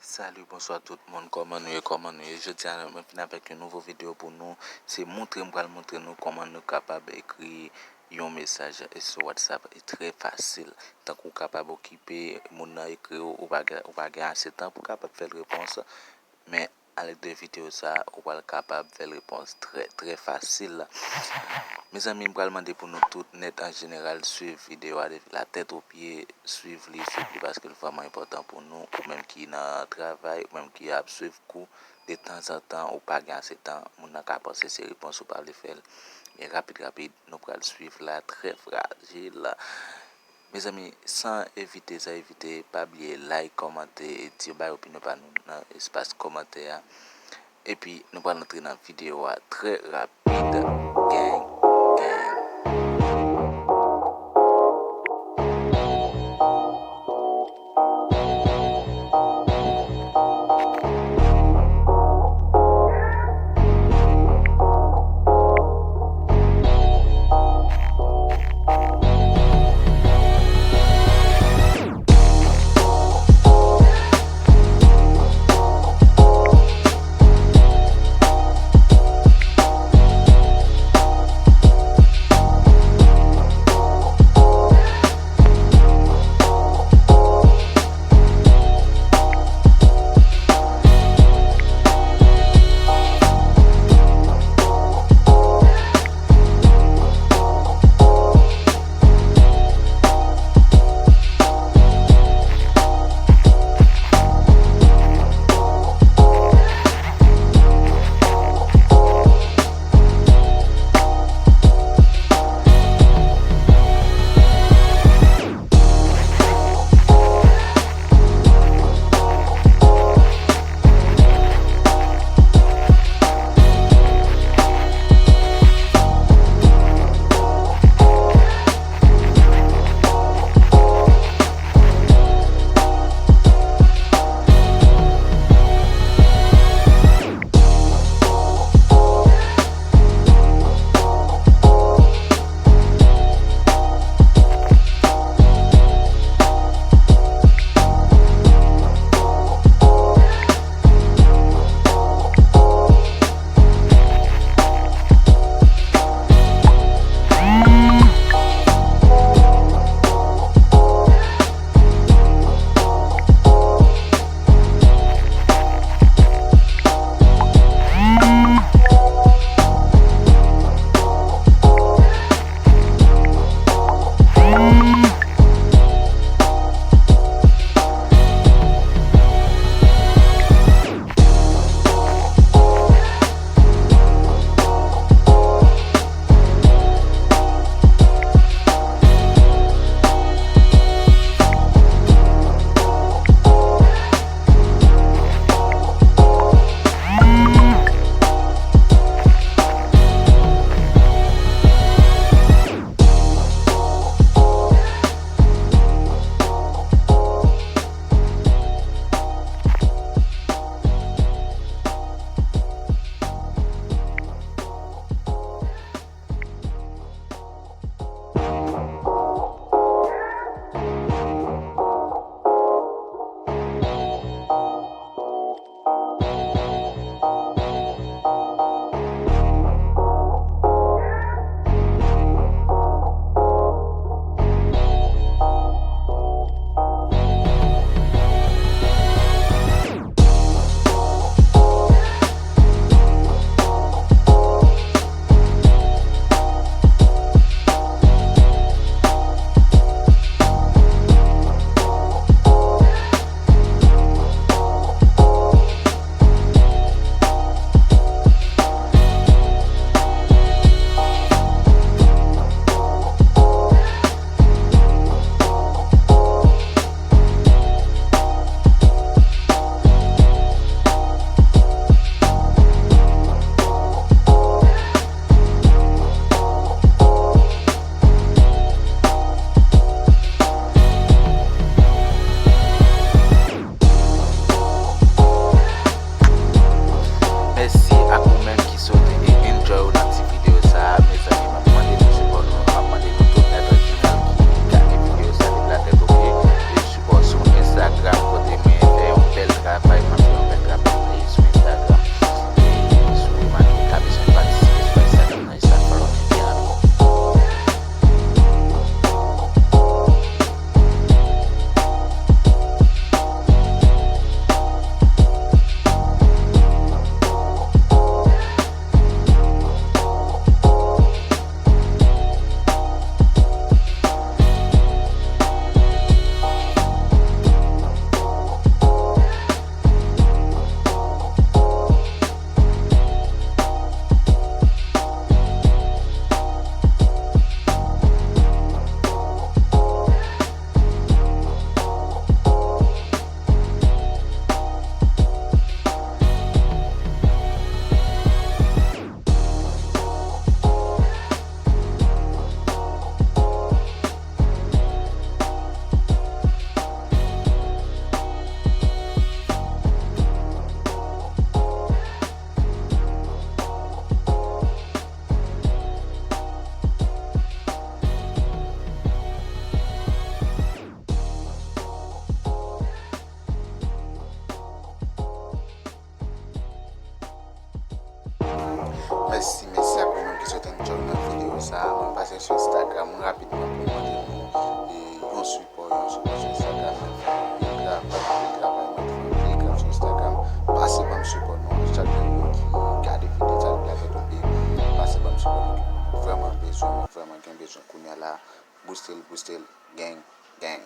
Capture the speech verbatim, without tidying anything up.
Salut, bonsoir tout moun, kòman nou ye, kòman nou ye? Jodi a, mwen vin avèk yon nouvo videyo pou nou. Se montre, m pral montre nou kòman nou kapab ekri yon mesaj sou WhatsApp. E trè fasil. Tankou ou kapab okipe moun nan ekri w, ou pa gen, ou pa gen ase tan pou kapab fè l repons. Men, avèk de videyo sa, ou pral kapab fè l repons trè, trè fasil. Mezanmi, m pral mande pou nou tout nèt an jeneral swiv videyo a depi la tèt o pye, swiv li, swiv li paske l vrèman enpòtan pou nou, ou menm ki nan travay, ou menm ki ap swiv kou, de tanzantan ou pa gen ase tan, moun nan ka panse se repons ou pa vle fè l. Men rapid, rapid, nou pral swiv la, trè frajil. Mezanmi, san evite, san evite, pa bliye like, kòmante e di bay opinyon pa nou nan espas kòmantè a. Epi, nou pral antre nan videyo a trè rapid. Gang, gang. Sot enjoy nan videyo sa a. Mwen pase sou Instagram rapidman pou mande nou e, yon sipò, yon sipò sou Instagram. Mwen fè anpil travay, anpil travay, mwen fè anpil graf sou Instagram. Pase ban m sipò nou, chak moun ki gade videyo sa, ki lage tou pi. Pase ban m sipò nou, ki vrèman bezwen, mwen vrèman gen bezwen kounye a la. Booste l, booste l, gang, gang.